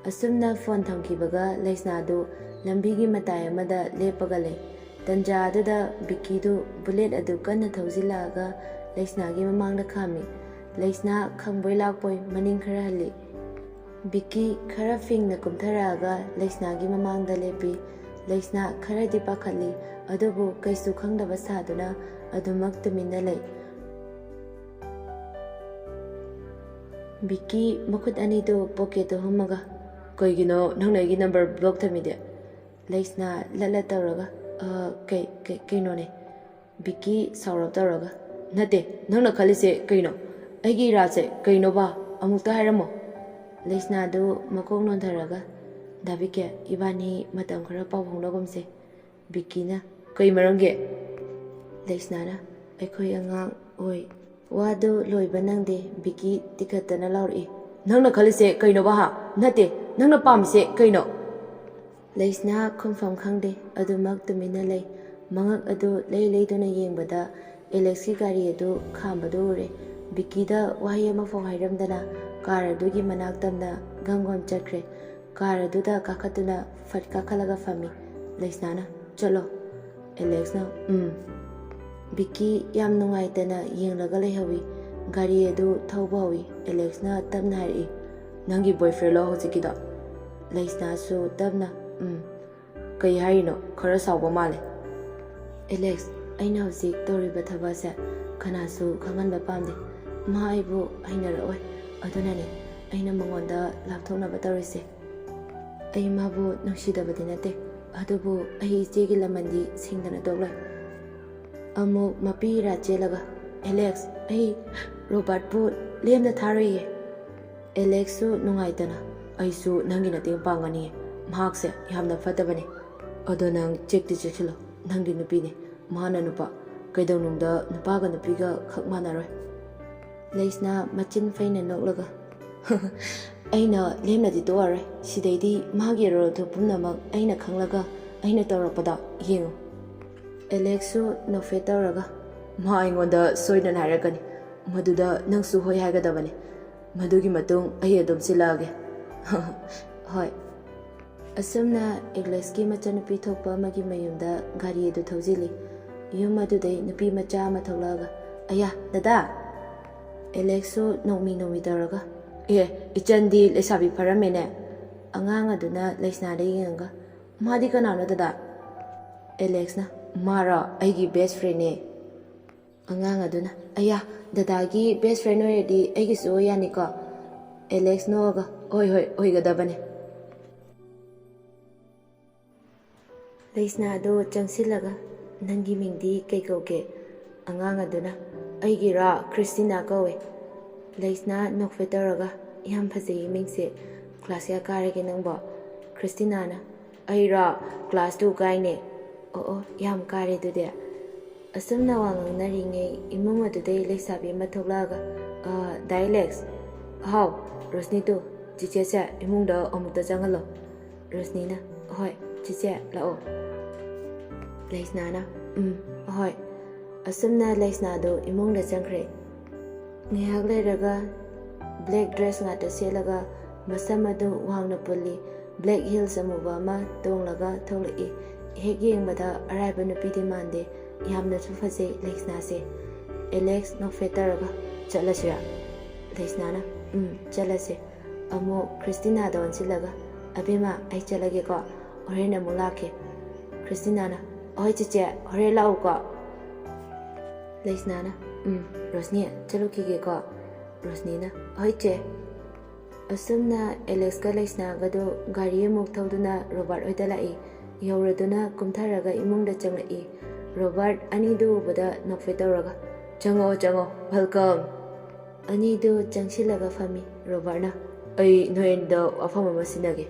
ꯑꯁꯨꯝꯅ ꯐꯣꯟ ꯊꯝꯈꯤꯕꯒ ꯂꯩꯁꯅꯥꯗꯨ ꯂꯝꯕꯤꯒꯤ ꯃꯇꯥꯏ ꯑꯃꯗ ꯂꯦꯞꯄꯒ ꯂꯩ꯫ ꯇꯟꯖꯥ ꯑꯗꯨꯗ ꯕꯤꯛꯀꯤꯗꯨ ꯕꯨꯂꯦꯠ ꯑꯗꯨ ꯀꯟꯅ ꯊꯧꯖꯤꯜꯂꯛꯑꯒ ꯂꯩꯁꯅꯥꯒꯤ ꯃꯃꯥꯡꯗ ꯈꯥꯝꯃꯤ꯫ ꯂꯩꯁꯅꯥ ꯈꯪꯕꯣꯏ ꯂꯥꯛꯄꯣꯏ ꯃꯅꯤꯡ ꯈꯔ ꯍꯜꯂꯤ꯫ ꯕꯤꯛꯀꯤ ꯈꯔ ꯐꯤꯡꯅ ꯀꯨꯝꯊꯔꯛꯑꯒ ꯂꯩꯁꯅꯥꯒꯤ ꯃꯃꯥꯡꯗ ꯂꯦꯞꯄꯤ꯫ ꯂꯩꯁꯅꯥ ꯈꯔꯗꯤ ꯄꯥꯈꯠꯂꯤ, ꯑꯗꯨꯕꯨ ꯀꯩꯁꯨ ꯈꯪꯗꯕ ꯁꯥꯗꯨꯅ ꯑꯗꯨꯃꯛ ꯇꯨꯃꯤꯟꯅ ꯂꯩ꯫ ꯕꯤꯛꯀꯤ ꯃꯈꯨꯠ ꯑꯅꯤꯗꯨ ꯄꯣꯀꯦꯠꯇ ꯍꯨꯝꯃꯒ, "ꯀꯩꯒꯤꯅꯣ ꯅꯪꯅ ꯑꯩꯒꯤ ꯅꯝꯕꯔ ꯕ꯭ꯂꯣꯛ ꯊꯝꯃꯤꯗꯤ?" ꯂꯩꯁꯅꯥ ꯂꯠꯂ ꯇꯧꯔꯒ, "ꯑ, ꯀꯩ, ꯀꯩ, ꯀꯩꯅꯣꯅꯦ?" ꯕꯤꯛꯀꯤ ꯁꯥꯎꯔꯞ ꯇꯧꯔꯒ, "ꯅꯠꯇꯦ, ꯅꯪꯅ ꯈꯜꯂꯤꯁꯦ ꯀꯩꯅꯣ? ꯑꯩꯒꯤ ꯏꯔꯥꯠꯁꯦ ꯀꯩꯅꯣꯕ? ꯑꯃꯨꯛꯇ ꯍꯥꯏꯔꯝꯃꯣ꯫" ꯂꯩꯁꯅꯥꯗꯨ ꯃꯀꯣꯛ ꯅꯣꯟꯊꯔꯒ, "ꯗꯥ ꯕꯤꯛꯀꯤ, ꯏꯕꯥꯅꯤ ꯃꯇꯝ ꯈꯔ ꯄꯥꯎ ꯐꯥꯎꯅꯒꯨꯝꯁꯦ꯫" ꯕꯤꯛꯀꯤꯅ, "ꯀꯩ ꯃꯔꯝꯒꯤ?" ꯂꯩꯁꯅꯥꯅ, "ꯑꯩꯈꯣꯏ ꯑꯉꯥꯡ ꯑꯣꯏ꯫" ꯋꯥꯗꯨ ꯂꯣꯏꯕ ꯅꯪꯗꯦ, ꯕꯤꯛꯀꯤ ꯇꯤꯈꯠꯇꯅ ꯂꯥꯎꯔꯛꯏ, "ꯅꯪꯅ ꯈꯜꯂꯤꯁꯦ ꯀꯩꯅꯣꯕ, ꯍꯥ? ꯅꯠꯇꯦ, ꯅꯪꯅ ꯄꯥꯝꯃꯤꯁꯦ ꯀꯩꯅꯣ?" ꯂꯩꯁꯅꯥ ꯈꯨꯝꯐꯝ ꯈꯪꯗꯦ, ꯑꯗꯨꯃꯛ ꯇꯨꯃꯤꯟꯅ ꯂꯩ꯫ ꯃꯉꯛ ꯑꯗꯨ ꯂꯩ ꯂꯩꯗꯨꯅ ꯌꯦꯡꯕꯗ ꯑꯦꯂꯦꯛꯁꯀꯤ ꯒꯥꯔꯤ ꯑꯗꯨ ꯈꯥꯝꯕꯗꯨ ꯎꯔꯦ꯫ ꯕꯤꯛꯀꯤꯗ ꯋꯥꯍꯩ ꯑꯃꯐꯥꯎ ꯍꯥꯏꯔꯝꯗꯅ ꯀꯥꯔ ꯑꯗꯨꯒꯤ ꯃꯅꯥꯛ ꯇꯝꯅ ꯒꯝ ꯒꯝ ꯆꯠꯈ꯭ꯔꯦ꯫ ꯀꯥꯔ ꯑꯗꯨꯗ ꯀꯥꯈꯠꯇꯨꯅ ꯐꯠ ꯀꯥꯈꯠꯂꯒ ꯐꯝꯃꯤ꯫ ꯂꯩꯁꯅꯥꯅ, "ꯆꯠꯂꯣ꯫" ꯑꯦꯂꯦꯛꯁꯅ, "ꯎꯝ꯫" ꯕꯤꯛꯀꯤ ꯌꯥꯝ ꯅꯨꯡꯉꯥꯏꯇꯅ ꯌꯦꯡꯂꯒ ꯂꯩꯍꯧꯏ꯫ ꯒꯥꯔꯤ ꯑꯗꯨ ꯊꯧꯕ ꯍꯧꯏ꯫ ꯑꯦꯂꯦꯛꯁꯅ ꯇꯞꯅ ꯍꯥꯏꯔꯛꯏ, "ꯅꯪꯒꯤ ꯕꯣꯏꯐ꯭ꯔꯦꯟꯂꯣ ꯍꯧꯖꯤꯛꯀꯤꯗꯣ?" ꯂꯩꯁꯅꯥꯁꯨ ꯇꯞꯅ, "ꯎꯝ꯫" "ꯀꯩ ꯍꯥꯏꯔꯤꯅꯣ? ꯈꯔ ꯁꯥꯎꯕ ꯃꯥꯜꯂꯦ꯫" "ꯑꯦꯂꯦꯛꯁ, ꯑꯩꯅ ꯍꯧꯖꯤꯛ ꯇꯧꯔꯤꯕ ꯊꯕꯛ ꯑꯁꯦ ꯀꯅꯥꯁꯨ ꯈꯪꯍꯟꯕ ꯄꯥꯝꯗꯦ꯫ ꯃꯥ ꯑꯩꯕꯨ ꯍꯩꯅꯔꯛꯑꯣꯏ꯫ ꯑꯗꯨꯅꯅꯦ ꯑꯩꯅ ꯃꯉꯣꯟꯗ ꯂꯥꯞꯊꯣꯛꯅꯕ ꯇꯧꯔꯤꯁꯦ꯫ ꯑꯩ ꯃꯥꯕꯨ ꯅꯨꯡꯁꯤꯗꯕꯗꯤ ꯅꯠꯇꯦ, ꯑꯗꯨꯕꯨ ꯑꯩ ꯏꯆꯦꯒꯤ ꯂꯃꯟꯗꯤ ꯁꯤꯡꯗꯅ ꯇꯣꯛꯂꯣꯏ꯫" ꯑꯃꯨꯛ ꯃꯄꯤ ꯏꯔꯥ ꯆꯦꯜꯂꯒ, "ꯑꯦꯂꯦꯛꯁ, ꯑꯩ ꯔꯣꯕꯥꯔꯠꯄꯨ ꯂꯦꯝꯅ ꯊꯥꯔꯣꯏꯌꯦ꯫" ꯑꯦꯂꯦꯛꯁꯁꯨ ꯅꯨꯡꯉꯥꯏꯇꯅ, "ꯑꯩꯁꯨ ꯅꯪꯒꯤ ꯃꯇꯦꯡ ꯄꯥꯡꯒꯅꯤꯌꯦ꯫ ꯃꯍꯥꯛꯁꯦ ꯌꯥꯝꯅ ꯐꯠꯇꯕꯅꯤ꯫ ꯑꯗꯣ ꯅꯪ ꯆꯦꯛꯇꯤ ꯆꯦꯛꯁꯤꯜꯂꯣ, ꯅꯪꯒꯤ ꯅꯨꯄꯤꯅꯤ, ꯃꯥꯅ ꯅꯨꯄꯥ꯫ ꯀꯩꯗꯧꯅꯨꯡꯗ ꯅꯨꯄꯥꯒ ꯅꯨꯄꯤꯒ ꯈꯛ ꯃꯥꯟꯅꯔꯣꯏ꯫" ꯂꯩꯁꯅꯥ ꯃꯆꯤꯟ ꯐꯩꯅ ꯅꯣꯛꯂꯒ, ꯑꯩꯅ ꯂꯦꯝꯅꯗꯤ ꯇꯣꯛꯑꯔꯣꯏ꯫ ꯁꯤꯗꯩꯗꯤ ꯃꯥꯒꯤ ꯑꯔꯣꯏ ꯑꯊꯨꯞ ꯄꯨꯝꯅꯃꯛ ꯑꯩꯅ ꯈꯪꯂꯒ ꯑꯩꯅ ꯇꯧꯔꯛꯄꯗ ꯌꯦꯡꯉꯨ꯫ ꯑꯦꯂꯦꯛꯁꯁꯨ ꯅꯣꯛꯐꯦꯠ ꯇꯧꯔꯒ, "ꯃꯥ ꯑꯩꯉꯣꯟꯗ ꯁꯣꯏꯗꯅ ꯍꯥꯏꯔꯛꯀꯅꯤ꯫ ꯃꯗꯨꯗ ꯅꯪꯁꯨ ꯍꯣꯏ ꯍꯥꯏꯒꯗꯕꯅꯤ꯫ ꯃꯗꯨꯒꯤ ꯃꯇꯨꯡ ꯑꯩ ꯑꯗꯨꯝ ꯁꯤꯜꯂꯛꯑꯒꯦ꯫" "ꯍꯣꯏ꯫" ꯑꯁꯨꯝꯅ ꯑꯦꯂꯦꯛꯁꯀꯤ ꯃꯆꯟꯅꯨꯄꯤ ꯊꯣꯛꯄ ꯑꯃꯒꯤ ꯃꯌꯨꯝꯗ ꯒꯥꯔꯤ ꯑꯗꯨ ꯊꯧꯖꯤꯜꯂꯤ꯫ ꯌꯨꯝ ꯑꯗꯨꯗꯩ ꯅꯨꯄꯤ ꯃꯆꯥ ꯑꯃ ꯊꯣꯛꯂꯛꯑꯒ, "ꯑꯌꯥ, ꯗꯗꯥ!" ꯑꯦꯂꯦꯛꯁꯁꯨ ꯅꯣꯛꯃꯤ ꯅꯣꯛꯃꯤ ꯇꯧꯔꯒ, "ꯑꯦ, ꯏꯆꯟꯗꯤ ꯂꯩꯁꯥꯕꯤ ꯐꯔꯝꯃꯦꯅꯦ!" ꯑꯉꯥꯡ ꯑꯗꯨꯅ ꯂꯩꯁꯅꯥꯗ ꯌꯦꯡꯉꯒ, "ꯃꯥꯗꯤ ꯀꯅꯥꯅꯣ, ꯗꯗꯥ?" ꯑꯦꯂꯦꯛꯁꯅ, "ꯃꯥꯔꯣ? ꯑꯩꯒꯤ ꯕꯦꯁ ꯐ꯭ꯔꯦꯟꯅꯦ꯫" ꯑꯉꯥꯡ ꯑꯗꯨꯅ, "ꯑꯌꯥ, ꯗꯗꯥꯒꯤ ꯕꯦꯁ ꯐ꯭ꯔꯦꯟ ꯑꯣꯏꯔꯗꯤ ꯑꯩꯒꯤꯁꯨ ꯑꯣꯏ ꯌꯥꯅꯤꯀꯣ?" ꯑꯦꯂꯦꯛꯁ ꯅꯣꯛꯑꯒ, "ꯍꯣꯏ, ꯍꯣꯏ, ꯑꯣꯏꯒꯗꯕꯅꯦ꯫" ꯂꯩꯁꯅꯥꯗꯣ ꯆꯪꯁꯤꯜꯂꯒ, "ꯅꯪꯒꯤ ꯃꯤꯡꯗꯤ ꯀꯩ ꯀꯧꯒꯦ?" ꯑꯉꯥꯡ ꯑꯗꯨꯅ, "ꯑꯩꯒꯤꯔꯣ? ꯈ꯭ꯔꯤꯁꯇꯤꯅꯥ ꯀꯧꯋꯦ꯫" ꯂꯩꯁꯅꯥ ꯅꯣꯛꯐꯦꯠ ꯇꯧꯔꯒ, "ꯌꯥꯝ ꯐꯖꯩꯌꯦ ꯃꯤꯡꯁꯦ꯫ ꯀ꯭ꯂꯥꯁ ꯀꯌꯥ ꯀꯥꯔꯒꯦ ꯅꯪꯕꯣ?" ꯈ꯭ꯔꯤꯁꯇꯤꯅꯥꯅ, "ꯑꯩꯔꯣ? ꯀ꯭ꯂꯥꯁ ꯇꯨ ꯀꯥꯏꯅꯦ꯫" "ꯑꯣ, ꯑꯣ, ꯌꯥꯝ ꯀꯥꯔꯦ ꯑꯗꯨꯗꯤ꯫" ꯑꯁꯨꯝꯅ ꯋꯥ ꯉꯥꯡꯅꯔꯤꯉꯩ ꯏꯃꯨꯡ ꯑꯗꯨꯗꯩ ꯂꯩꯁꯥꯕꯤ ꯑꯃ ꯊꯣꯛꯂꯛꯑꯒ, "ꯑ, ꯗꯥ ꯑꯦꯂꯦꯛꯁ꯫" "ꯍꯥꯎ, ꯔꯣꯁꯅꯤ ꯇꯨ, ꯆꯤꯆꯦꯁꯦ ꯏꯃꯨꯡꯗ ꯑꯃꯨꯛꯇ ꯆꯪꯍꯜꯂꯣ꯫" ꯔꯣꯁꯅꯤꯅ, "ꯍꯣꯏ, ꯆꯤꯆꯦ, ꯂꯥꯛꯑꯣ꯫" ꯂꯩꯁꯅꯥꯅ, "ꯎꯝ, ꯍꯣꯏ꯫" ꯑꯁꯨꯝꯅ ꯂꯩꯁꯅꯥꯗꯨ ꯏꯃꯨꯡꯗ ꯆꯪꯈ꯭ꯔꯦ꯫ ꯉꯥꯏꯍꯥꯛ ꯂꯩꯔꯒ ꯕ꯭ꯂꯦꯛ ꯗ꯭ꯔꯦꯁ ꯉꯥꯛꯇ ꯁꯦꯠꯂꯒ, ꯃꯁꯝ ꯑꯗꯨ ꯋꯥꯡꯅ ꯄꯨꯜꯂꯤ, ꯕ꯭ꯂꯦꯛ ꯍꯤꯜꯁ ꯑꯃꯨꯕ ꯑꯃ ꯇꯣꯡꯂꯒ ꯊꯣꯛꯂꯛꯏ꯫ ꯍꯦꯛ ꯌꯦꯡꯕꯗ ꯑꯔꯥꯏꯕ ꯅꯨꯄꯤꯗꯤ ꯃꯥꯟꯗꯦ, ꯌꯥꯝꯅꯁꯨ ꯐꯖꯩ ꯂꯩꯁꯅꯥꯁꯦ꯫ ꯑꯦꯂꯦꯛꯁ ꯅꯣꯛꯐꯦꯠ ꯇꯧꯔꯒ, "ꯆꯠꯂꯁꯤꯔꯥ?" ꯂꯩꯁꯅꯥꯅ, "ꯎꯝ, ꯆꯠꯂꯁꯦ꯫" ꯑꯃꯨꯛ ꯈ꯭ꯔꯤꯁꯇꯤꯅꯥꯗ ꯑꯣꯟꯁꯤꯜꯂꯒ, "ꯑꯕꯦꯝꯃ, ꯑꯩ ꯆꯠꯂꯒꯦꯀꯣ, ꯍꯣꯔꯦꯟ ꯑꯃꯨꯛ ꯂꯥꯛꯀꯦ꯫" ꯈ꯭ꯔꯤꯁꯇꯤꯅꯥꯅ, "ꯑꯍꯣꯏ ꯆꯤꯆꯦ, ꯍꯣꯔꯦꯟ ꯂꯥꯛꯎꯀꯣ꯫" ꯂꯩꯁꯅꯥꯅ, "ꯎꯝ, ꯔꯣꯁꯅꯤ, ꯆꯠꯂꯨꯈꯤꯒꯦꯀꯣ꯫" ꯔꯣꯁꯅꯤꯅ, "ꯍꯣꯏ ꯆꯦ꯫" ꯑꯁꯨꯝꯅ ꯑꯦꯂꯦꯛꯁꯀ ꯂꯩꯁꯅꯥꯒꯗꯨ ꯒꯥꯔꯤ ꯑꯃꯨꯛ ꯊꯧꯗꯨꯅ ꯔꯣꯕꯥꯔꯠ ꯍꯣꯏꯗ ꯂꯥꯛꯏ꯫ ꯌꯧꯔꯗꯨꯅ ꯀꯨꯝꯊꯔꯒ ꯏꯃꯨꯡꯗ ꯆꯪꯂꯛꯏ꯫ ꯔꯣꯕꯥꯔꯠ ꯑꯅꯤꯗꯨ ꯎꯕꯗ ꯅꯣꯛꯐꯦꯠ ꯇꯧꯔꯒ, "ꯆꯪꯉꯛꯑꯣ, ꯆꯪꯉꯛꯑꯣ, ꯋꯦꯜꯀꯝ!" ꯑꯅꯤꯗꯨ ꯆꯪꯁꯤꯜꯂꯒ ꯐꯝꯃꯤ꯫ ꯔꯣꯕꯥꯔꯠꯅ, "ꯑꯩ ꯅꯣꯏ ꯑꯅꯤꯗ ꯋꯥꯐꯝ ꯑꯃ ꯁꯤꯟꯅꯒꯦ꯫"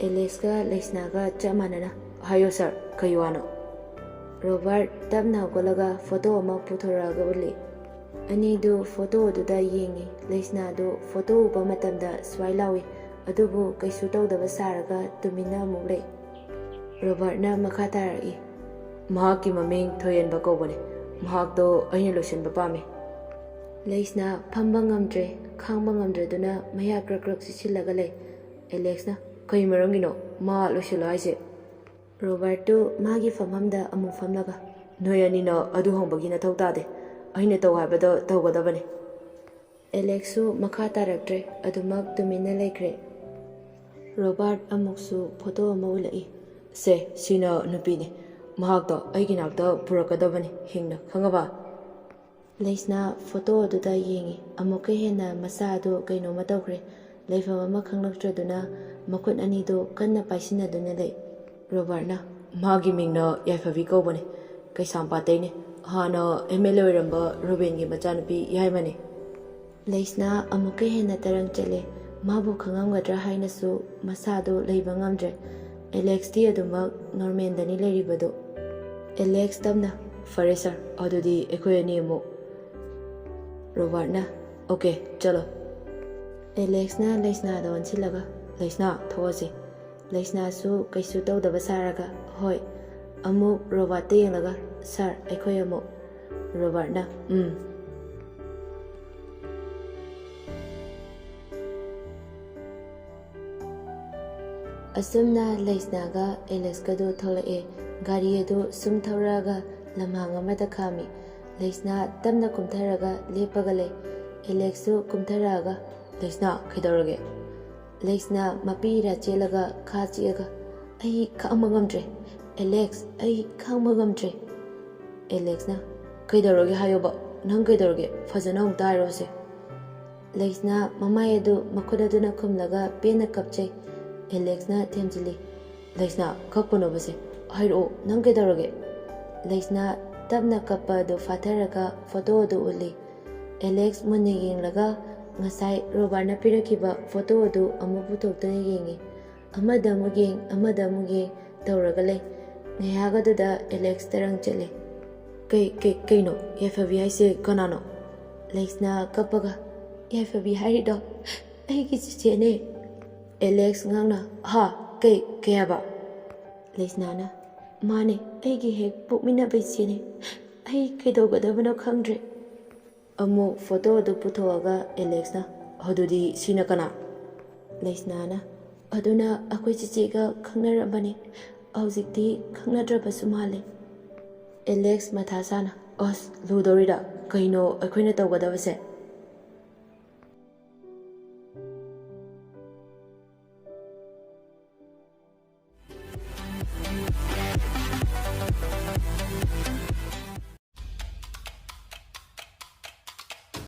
ꯑꯦꯂꯦꯛꯁꯀ ꯂꯩꯁꯅꯥꯒ ꯆꯞ ꯃꯥꯟꯅꯅ, "ꯍꯥꯏꯌꯣ ꯁꯥꯔ, ꯀꯩ ꯋꯥꯅꯣ?" ꯔꯣꯕꯥꯔꯠ ꯇꯞꯅ ꯍꯧꯒꯠꯂꯒ ꯐꯣꯇꯣ ꯑꯃ ꯄꯨꯊꯣꯔꯛꯑꯒ ꯎꯠꯂꯤ꯫ ꯑꯅꯤꯗꯨ ꯐꯣꯇꯣ ꯑꯗꯨꯗ ꯌꯦꯡꯉꯤ꯫ ꯂꯩꯁꯅꯥꯗꯨ ꯐꯣꯇꯣ ꯎꯕ ꯃꯇꯝꯗ ꯁ꯭ꯋꯥꯏ ꯂꯥꯎꯏ, ꯑꯗꯨꯕꯨ ꯀꯩꯁꯨ ꯇꯧꯗꯕ ꯁꯥꯔꯒ ꯇꯨꯃꯤꯟꯅ ꯑꯃꯨꯛ ꯂꯩ꯫ ꯔꯣꯕꯥꯔꯠꯅ ꯃꯈꯥ ꯇꯥꯔꯛꯏ, "ꯃꯍꯥꯛꯀꯤ ꯃꯃꯤꯡ ꯊꯣꯏꯍꯟꯕ ꯀꯧꯕꯅꯤ꯫ ꯃꯍꯥꯛꯇꯣ ꯑꯩꯅ ꯂꯣꯏꯁꯤꯟꯕ ꯄꯥꯝꯃꯤ꯫" ꯂꯩꯁꯅꯥ ꯐꯝꯕ ꯉꯝꯗ꯭ꯔꯦ꯫ ꯈꯥꯡꯕ ꯉꯝꯗ꯭ꯔꯗꯨꯅ ꯃꯌꯥ ꯀ꯭ꯔꯛ ꯀ꯭ꯔꯛ ꯆꯤꯛꯁꯤꯜꯂꯒ ꯂꯩ꯫ ꯑꯦꯂꯦꯛꯁꯅ, "ꯀꯩ ꯃꯔꯝꯒꯤꯅꯣ ꯃꯥ ꯂꯣꯏꯁꯤꯜꯂꯣ ꯍꯥꯏꯁꯦ?" ꯔꯣꯕꯥꯔꯠꯇꯨ ꯃꯥꯒꯤ ꯐꯝꯐꯝꯗ ꯑꯃꯨꯛ ꯐꯝꯂꯒ, "ꯅꯣꯏ ꯑꯅꯤꯅ ꯑꯗꯨ ꯍꯪꯕꯒꯤ ꯅꯊꯧ ꯇꯥꯗꯦ꯫ ꯑꯩꯅ ꯇꯧ ꯍꯥꯏꯕꯗꯣ ꯇꯧꯒꯗꯕꯅꯤ꯫" ꯑꯦꯂꯦꯛꯁꯁꯨ ꯃꯈꯥ ꯇꯥꯔꯛꯇ꯭ꯔꯦ, ꯑꯗꯨꯃꯛ ꯇꯨꯃꯤꯟꯅ ꯂꯩꯈ꯭ꯔꯦ꯫ ꯔꯣꯕꯥꯔꯠ ꯑꯃꯨꯛꯁꯨ ꯐꯣꯇꯣ ꯑꯃ ꯎꯠꯂꯛꯏ꯫ "ꯁꯦ, ꯁꯤꯅ ꯅꯨꯄꯤꯅꯤ꯫ ꯃꯍꯥꯛꯇꯣ ꯑꯩꯒꯤ ꯅꯥꯛꯇ ꯄꯨꯔꯛꯀꯗꯕꯅꯤ, ꯍꯤꯡꯅ, ꯈꯪꯉꯕ?" ꯂꯩꯁꯅꯥ ꯐꯣꯇꯣ ꯑꯗꯨꯗ ꯌꯦꯡꯉꯤ꯫ ꯑꯃꯨꯛꯀ ꯍꯦꯟꯅ ꯃꯁꯥ ꯑꯗꯨ ꯀꯩꯅꯣꯝꯃ ꯇꯧꯈ꯭ꯔꯦ꯫ ꯂꯩꯐꯝ ꯑꯃ ꯈꯪꯂꯛꯇ꯭ꯔꯗꯨꯅ ꯃꯈꯨꯠ ꯑꯅꯤꯗꯨ ꯀꯟꯅ ꯄꯥꯏꯁꯤꯟꯅꯗꯨꯅ ꯂꯩ꯫ ꯔꯣꯕꯥꯔꯠꯅ, "ꯃꯥꯒꯤ ꯃꯤꯡꯅ ꯌꯥꯏꯐꯕꯤ ꯀꯧꯕꯅꯤ꯫ ꯀꯩꯁꯥꯝꯄꯥꯠꯇꯩꯅꯤ꯫ ꯍꯥꯟꯅ ꯑꯦꯝ ꯑꯦꯜ ꯑꯦ ꯑꯣꯏꯔꯝꯕ ꯔꯨꯕꯦꯟꯒꯤ ꯃꯆꯥꯅꯨꯄꯤ ꯌꯥꯏꯃꯅꯤ꯫" ꯂꯩꯁꯅꯥ ꯑꯃꯨꯛꯀ ꯍꯦꯟꯅ ꯇꯔꯪ ꯆꯠꯂꯦ꯫ ꯃꯥꯕꯨ ꯈꯪꯉꯝꯒꯗ꯭ꯔꯥ ꯍꯥꯏꯅꯁꯨ ꯃꯁꯥꯗꯨ ꯂꯩꯕ ꯉꯝꯗ꯭ꯔꯦ꯫ ꯑꯦꯂꯦꯛꯁꯇꯤ ꯑꯗꯨꯃꯛ ꯅꯣꯔꯃꯦꯜꯗꯅꯤ ꯂꯩꯔꯤꯕꯗꯨ꯫ ꯑꯦꯂꯦꯛꯁ ꯇꯞꯅ, "ꯐꯔꯦ ꯁꯥꯔ, ꯑꯗꯨꯗꯤ ꯑꯩꯈꯣꯏ ꯑꯅꯤ ꯑꯃꯨꯛ꯫" ꯔꯣꯕꯥꯔꯠꯅ, "ꯑꯣꯀꯦ, ꯆꯠꯂꯣ꯫" ꯑꯦꯂꯦꯛꯁꯅ ꯂꯩꯁꯅꯥꯗ ꯑꯣꯟꯁꯤꯜꯂꯒ, "ꯂꯩꯁꯅꯥ, ꯊꯣꯛꯑꯁꯤ꯫" ꯂꯩꯁꯅꯥꯁꯨ ꯀꯩꯁꯨ ꯇꯧꯗꯕ ꯁꯥꯔꯒ, "ꯍꯣꯏ꯫" ꯑꯃꯨꯛ ꯔꯣꯕꯥꯔꯠꯇ ꯌꯦꯡꯂꯒ, "ꯁꯥꯔ, ꯑꯩꯈꯣꯏ ꯑꯃꯨꯛ꯫" ꯔꯣꯕꯥꯔꯠꯅ, "ꯎꯝ꯫" ꯑꯁꯨꯝꯅ ꯂꯩꯁꯅꯥꯒ ꯑꯦꯂꯦꯛꯁꯀꯗꯨ ꯊꯣꯛꯂꯛꯑꯦ꯫ ꯒꯥꯔꯤ ꯑꯗꯨ ꯁꯨꯝ ꯊꯧꯔꯛꯑꯒ ꯂꯝꯍꯥꯡ ꯑꯃꯗ ꯈꯥꯝꯃꯤ꯫ ꯂꯩꯁꯅꯥ ꯇꯞꯅ ꯀꯨꯝꯊꯔꯒ ꯂꯦꯞꯄꯒ ꯂꯩ꯫ ꯑꯦꯂꯦꯛꯁꯁꯨ ꯀꯨꯝꯊꯔꯛꯑꯒ, "ꯂꯩꯁꯅꯥ, ꯀꯩꯗꯧꯔꯒꯦ?" ꯂꯩꯁꯅꯥ ꯃꯄꯤ ꯏꯔꯥ ꯆꯦꯜꯂꯒ ꯈꯥ ꯆꯤꯛꯑꯒ, "ꯑꯩ ꯈꯥꯡꯕ ꯉꯝꯗ꯭ꯔꯦ꯫ ꯑꯦꯂꯦꯛꯁ, ꯑꯩ ꯈꯥꯡꯕ ꯉꯝꯗ꯭ꯔꯦ꯫" ꯑꯦꯂꯦꯛꯁꯅ, "ꯀꯩꯗꯧꯔꯒꯦ ꯍꯥꯏꯌꯣꯕ? ꯅꯪ ꯀꯩꯗꯧꯔꯒꯦ? ꯐꯖꯅ ꯑꯃꯨꯛꯇ ꯍꯥꯏꯔꯛꯑꯣꯁꯦ꯫" ꯂꯩꯁꯅꯥ ꯃꯃꯥꯏ ꯑꯗꯨ ꯃꯈꯨꯠ ꯑꯗꯨꯅ ꯈꯨꯝꯂꯒ ꯄꯦꯟꯅ ꯀꯞꯆꯩ꯫ ꯑꯦꯂꯦꯛꯁꯅ ꯊꯦꯝꯖꯤꯜꯂꯤ, "ꯂꯩꯁꯅꯥ, ꯀꯞꯀꯅꯣꯕꯁꯦ꯫ ꯍꯥꯏꯔꯛꯑꯣ, ꯅꯪ ꯀꯩꯗꯧꯔꯒꯦ?" ꯂꯩꯁꯅꯥ ꯇꯞꯅ ꯀꯞꯄ ꯑꯗꯨ ꯐꯥꯊꯔꯒ ꯐꯣꯇꯣ ꯑꯗꯨ ꯎꯠꯂꯤ꯫ ꯑꯦꯂꯦꯛꯁ ꯃꯨꯟꯅ ꯌꯦꯡꯂꯒ ꯉꯁꯥꯏ ꯔꯣꯕꯥꯔꯠꯅ ꯄꯤꯔꯛꯈꯤꯕ ꯐꯣꯇꯣ ꯑꯗꯨ ꯑꯃꯨꯛ ꯄꯨꯊꯣꯛꯇꯨꯅ ꯌꯦꯡꯉꯤ꯫ ꯑꯃꯗ ꯑꯃꯨꯛ ꯌꯦꯡ, ꯑꯃꯗ ꯑꯃꯨꯛ ꯌꯦꯡ ꯇꯧꯔꯒ ꯂꯩ꯫ ꯉꯥꯏꯍꯥꯛ ꯑꯗꯨꯗ ꯑꯦꯂꯦꯛꯁ ꯇꯔꯪ ꯆꯠꯂꯦ꯫ "ꯀꯩ, ꯀꯩ, ꯀꯩꯅꯣ? ꯌꯥꯏꯐꯕꯤ ꯍꯥꯏꯁꯦ ꯀꯅꯥꯅꯣ?" ꯂꯩꯁꯅꯥ ꯀꯞꯄꯒ, "ꯌꯥꯏꯐꯕꯤ ꯍꯥꯏꯔꯤꯗꯣ ꯑꯩꯒꯤ ꯆꯤꯆꯦꯅꯦ!" ꯑꯦꯂꯦꯛꯁ ꯉꯛꯅ, "ꯍꯥ? ꯀꯩ, ꯀꯩ ꯍꯥꯏꯕ?" ꯂꯩꯁꯅꯥꯅ, "ꯃꯥꯅꯦ, ꯑꯩꯒꯤ ꯍꯦꯛ ꯄꯣꯛꯃꯤꯟꯅꯕ ꯏꯆꯦꯅꯦ꯫ ꯑꯩ ꯀꯩꯗꯧꯒꯗꯕꯅꯣ ꯈꯪꯗ꯭ꯔꯦ꯫" ꯑꯃꯨꯛ ꯐꯣꯇꯣ ꯑꯗꯨ ꯄꯨꯊꯣꯛꯑꯒ ꯑꯦꯂꯦꯛꯁꯅ, "ꯑꯗꯨꯗꯤ ꯁꯤꯅ ꯀꯅꯥ?" ꯂꯩꯁꯅꯥꯅ, "ꯑꯗꯨꯅ ꯑꯩꯈꯣꯏ ꯆꯤꯆꯦꯒ ꯈꯪꯅꯔꯝꯕꯅꯦ꯫ ꯍꯧꯖꯤꯛꯇꯤ ꯈꯪꯅꯗ꯭ꯔꯕꯁꯨ ꯃꯥꯜꯂꯦ꯫" ꯑꯦꯂꯦꯛꯁ ꯃꯊꯥ ꯁꯥꯅ, "ꯑꯁ, ꯂꯨꯗꯧꯔꯤꯔꯥ? ꯀꯩꯅꯣ ꯑꯩꯈꯣꯏꯅ ꯇꯧꯒꯗꯕꯁꯦ?"